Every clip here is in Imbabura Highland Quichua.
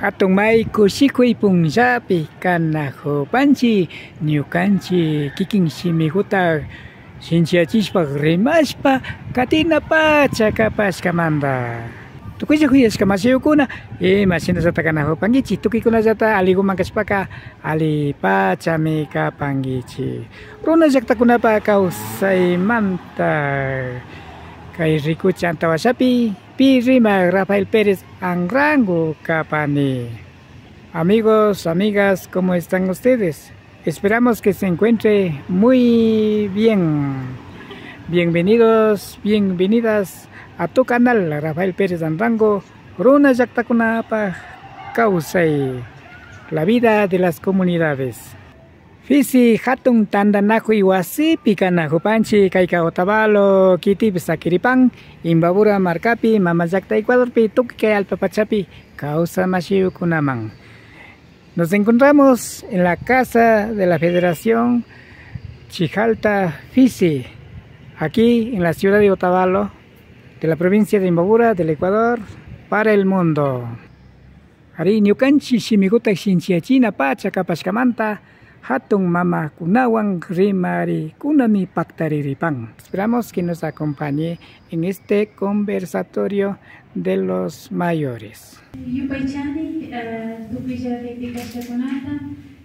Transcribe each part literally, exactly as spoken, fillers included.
Hatun may kushikuy punllapi kanajupanchi ñukanchi kikin shimiguta shinchiyachishpa rimashpa katina pacha kapashkamanta. Tukuylla juyashka mashiyukuna, ima shinallata kanajupankichi, tukuykunallata aliguman kashpaka ali pachami kapankichi. Runa llaktakunapa kawsaymanta kay rikuchi antawashapi pi rimak Rafael Pérez Anrango kapani. Amigos, amigas, ¿cómo están ustedes? Esperamos que se encuentre muy bien. Bienvenidos, bienvenidas a tu canal Rafael Pérez Anrango, Runa Llaktakunapa Kawsay, la vida de las comunidades. Fisi hatun tantanakuy wasipi kanajupanchi kayka Otavalo kitipi sakiripan, Imbabura markapi, mama llakta Ecuadorpi, tukuy kay allpa pachapi kawsa mashiyukunaman. Nos encontramos en la Casa de la Federación Chijalta Fisi, aquí en la ciudad de Otavalo, de la provincia de Imbabura, del Ecuador, para el mundo. Ari, ñukanchi shimiguta shinchiyachina pacha kapashkamanta, hatun mamakunawan rimarikunami paktariripan. Esperamos que nos acompañe en este conversatorio de los mayores. Yupaychani, eh, tukuylla kaypi kashkakunata,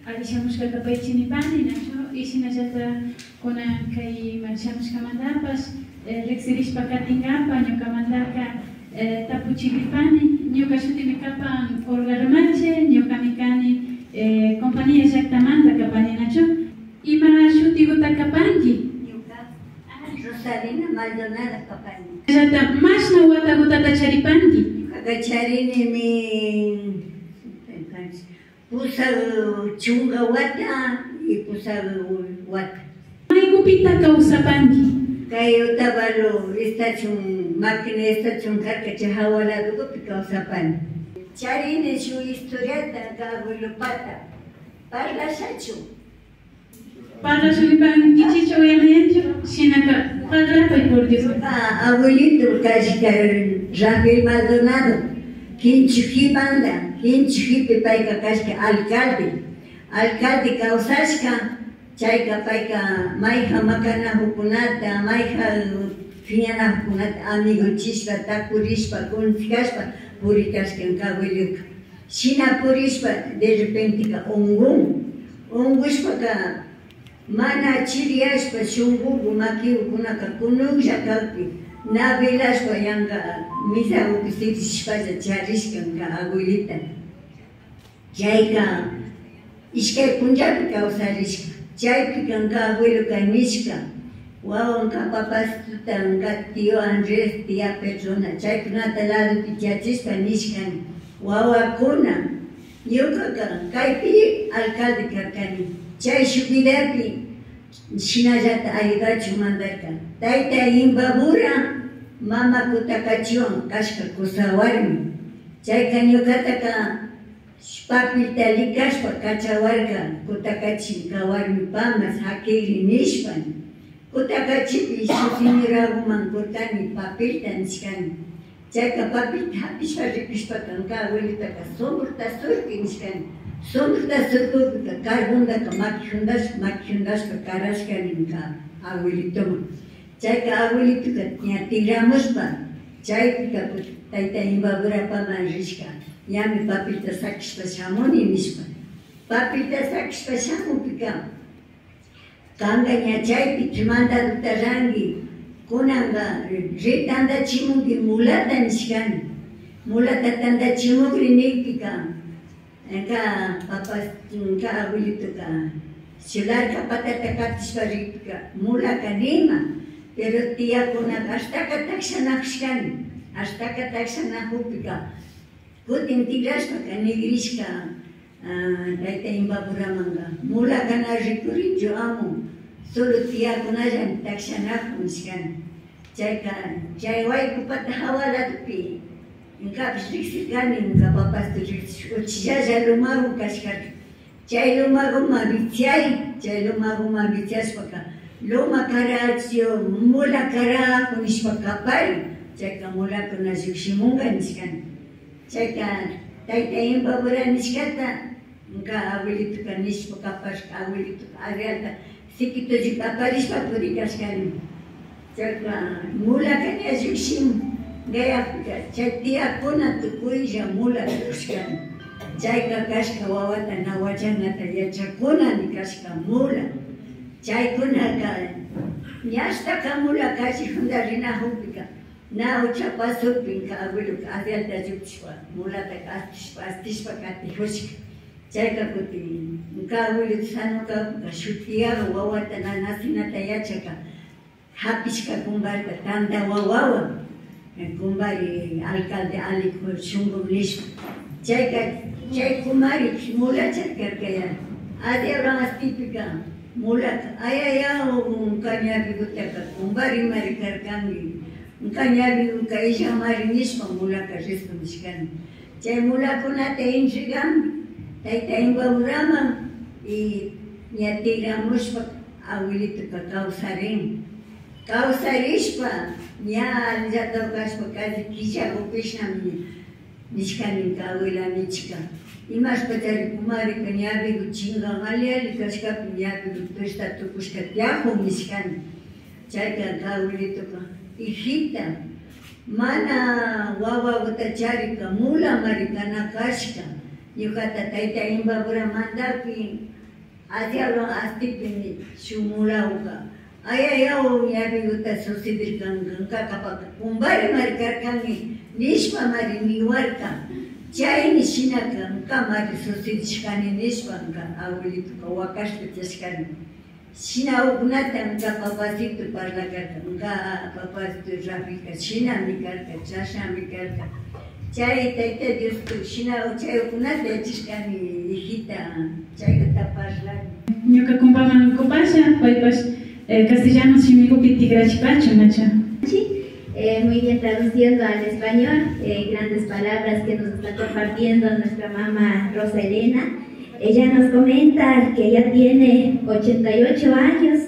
ali shamushkata paychinipani, nachu, y shinallata kunan kay ima shamushkamantapash, eh, riksirishpa katinkapak ñukamantaka, eh, tapuchikipani, ñuka shutimi kapan Olga Remache, ñukami kani, eh, Compañía llaktamanta kapani, nachu. Ima shutiguta kapanki? Ñuka, ah, Rosalina Maldonado kapani. Llata mashna watagutata charipanki? Ñukaka charinimi, pusak chunka wata y pusak wata. Maykupita kawsapanki? Kay Otavalo estación, máquina estación karka, chay hawa ladokupi kawsapani. Charini shuk historiata, ka abuelopata. Parlashachun. Parlashunkichichu uyanayanchu? Shinaka parlapay, por Dios. Ah, abuelito kashka Rafael Maldonado, Kinchujimanta, Kinchujipi payka kashka alcalde. Alcalde kawsashka, chayka payka mayjan makanajukunata, mayjan piñanajukunata amiguchishpa, takurishpa, consejashpa purikashkanka abueloka. Shina purishpa, de repenteka ungun. Ungushpaka, mana chiriyashpa, shunkuku, makikunaka kunuklla kakpi, na velashpa, yanka misakupi sirishpalla charishkanka abuelita. Chayka, ishkay punllapi kawsarishka. Chaypi kanka abueloka nishka, wawanka Papasitutanka tío Andrés, tía Petrona, chaykunata ladopi tiyachishpa nishkani, wawakuna, ñukaka kaypi alcalde karkani. Chay shuk vidapi shinallata ayudachun mandarka. Tayta Imbabura, mama Kutakachiwan kashka kusa warmi. Chayka ñukataka papelta likashpa kachawarka, Kutakachi kawarmi pamas, jakiri nishpa. Kutakachipi shuk señoraguman kurkani papelta nishkani. Chayka papelta japishpa rikushpaka ñuka abuelitaka sombrota surki nishkani. Sombrota surkukpika carbondaka maki jundashpa, maki jundashpa karashkani ñuka abuelitoman. Chayka abuelitoka ña tikramushpa, chaypika tayta Imbaburapaman rishka, ñami papelta sakishpa shamuni nishpa. Papelta sakishpa shamukpika, kanka ña chaypi mandadota ranki, kunanka ri tandachimunki mulata nishkani. Mulata tandachimukri nikpika, ñuka papas, ñuka abuelitoka chularka patata katishpa rikpika mulaka nima, pero tiyakunaka ashtaka takshanajushkani, ashtaka takshanajukpika kutin tikrashpaka nigrishka, ah, tayta Imbaburamanka, mulaka na rikurinchu amo, solo tiyakunallami takshanajun nishkani. Chayka, chay waykupata jawa ladopi, ñukapish riksirkani, ñuka papasta riksish, uchillalla lumagu kashkarka. Chay lumaguman viksay, chay lumaguman viksashpaka, luma karachu, mula karaku nishpa kaparin, chayka mulakuna llukshimunga nishkani. Chayka, Tayta Imbabura nishkata, ñuka abuelitoka nishpa kapashka, abuelitoka aguialta sikitulli kaparishpa purikashkani. Chayka mulaka ña llukshin gayakpika, chay tiyakuna tukuylla mula tukushkani. Chayka kashka wawata na wachagnata yachakunami kashka mula. Chaykunaka ñashtaka mula kalli hunta rinakukpika, na ucha pasukpika abueloka aguialta llukshishpa mulataka astishpa, astishpa katikushka. Chayka kutin ñuka abuelito sano kakpika shuk tiyaga wawata na nacinata yachaka hapishka kumbarka, tanta wawawan, kumbari alcalde ali shunku nishpa. Chayka, chay kumari mulachari karka ya. Adiabran astipika mulaka, ayaya, ñuka ñawigutaka kumbari mari karkanki, ñuka ñawiguka illamari nishpa mulaka respondishkani. Chay mulakunata entregan tayta Imbaburaman y ña tikramushpa abuelitoka kawsarin. Kawsarishpa ña allillatawan kashpa casi killagupishna nishkaninka abuela Michika. Imashpachari kumarika ñawigu chingan ali ali kashkapi ñawigu presta tukushka tiyakun nishkani. Chayka abuelitoka, hijita, mana wawaguta charika mulamari kana kashka. Ñukata tayta Imbabura mandapi adiabran astipimi shuk mulaguka, ayayaw, ñawiguta sucederkanka, ñukaka kumbari mari karkanki nishpa mari niwarka. Chaymi shinaka ñuka mari sucedishkani nishpa ñuka abuelitoka wakashpa chashkani. Shina ukunata ñuka papacito parlakarka, ñuka papacito Rafika shinami karka, chashami karka. Chay tayta Diosto shina chay ukunata yachashkani, hijita, chayta parlani. Ñuka kumpaman kupasha, paypash, eh, castellano shimigupi tikrachipachun, nachu. Sí, eh, muy bien, traduciendo al español, eh, grandes palabras que nos está compartiendo nuestra mamá Rosa Elena. Ella nos comenta que ya tiene ochenta y ocho años,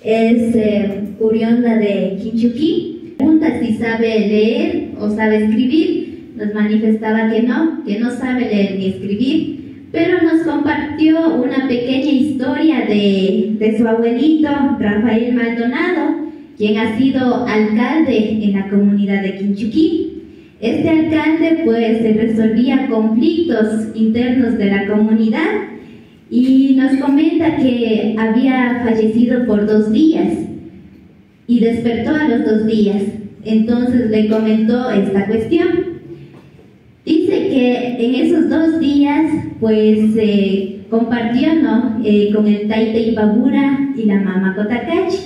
es, eh, oriunda de Quinchuquí. Pregunta si sabe leer o sabe escribir. Nos manifestaba que no, que no sabe leer ni escribir, pero nos compartió una pequeña historia de, de su abuelito, Rafael Maldonado, quien ha sido alcalde en la comunidad de Quinchuquí. Este alcalde, pues, se resolvía conflictos internos de la comunidad y nos comenta que había fallecido por dos días y despertó a los dos días. Entonces le comentó esta cuestión. Dice que en esos dos días, pues, eh, compartió, ¿no? Eh, con el Taita Imbabura y la Mama Cotacachi.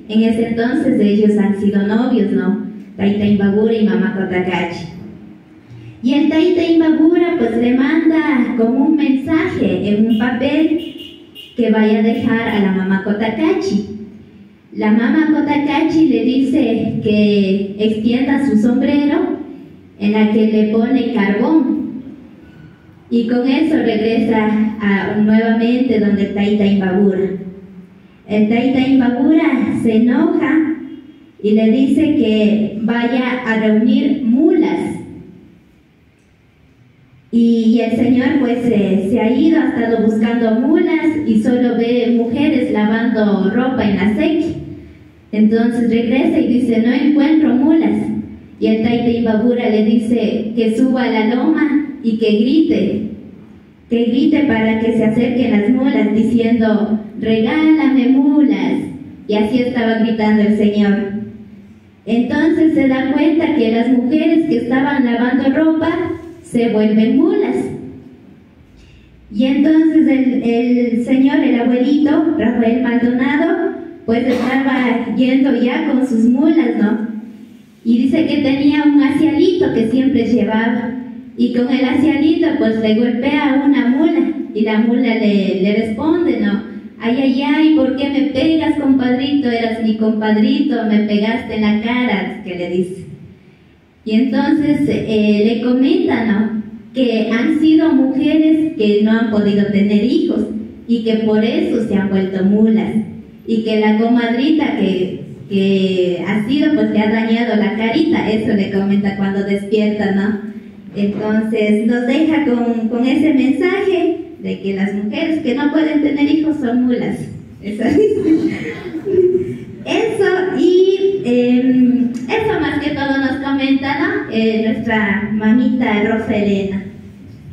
En ese entonces ellos han sido novios, ¿no? Taita Imbabura y Mama Cotacachi. Y el Taita Imbabura, pues, le manda como un mensaje en un papel que vaya a dejar a la Mama Cotacachi. La Mama Cotacachi le dice que extienda su sombrero en la que le pone carbón. Y con eso regresa a, nuevamente donde el Taita Imbabura. El Taita Imbabura se enoja y le dice que vaya a reunir mulas. Y, y el señor, pues, se, se ha ido, ha estado buscando mulas y solo ve mujeres lavando ropa en la sequía. Entonces regresa y dice: "No encuentro mulas". Y el Taita Imbabura le dice que suba a la loma y que grite, que grite para que se acerquen las mulas, diciendo: "Regálame mulas". Y así estaba gritando el señor. Entonces se da cuenta que las mujeres que estaban lavando ropa se vuelven mulas. Y entonces el, el señor, el abuelito, Rafael Maldonado, pues estaba yendo ya con sus mulas, ¿no? Y dice que tenía un asialito que siempre llevaba. Y con el asialito, pues, le golpea a una mula. Y la mula le, le responde, ¿no? "Ay, ay, ay, ¿por qué me pegas, compadrito? Eras mi compadrito, me pegaste en la cara", que le dice. Y entonces, eh, le comenta, ¿no? Que han sido mujeres que no han podido tener hijos y que por eso se han vuelto mulas. Y que la comadrita que, que ha sido, pues, le ha dañado la carita, eso le comenta cuando despierta, ¿no? Entonces nos deja con, con ese mensaje de que las mujeres que no pueden tener hijos son mulas. Eso dice. Eso y em, eso más que todo nos comenta, ¿no? Eh, nuestra mamita Rosa Elena.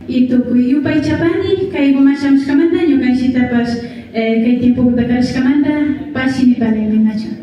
Y tukuy yupaychapani kaykuman shamushkamanta, ñukanchitapash eh, kay tiempokuta karashkamanta pashi nipani ninachu.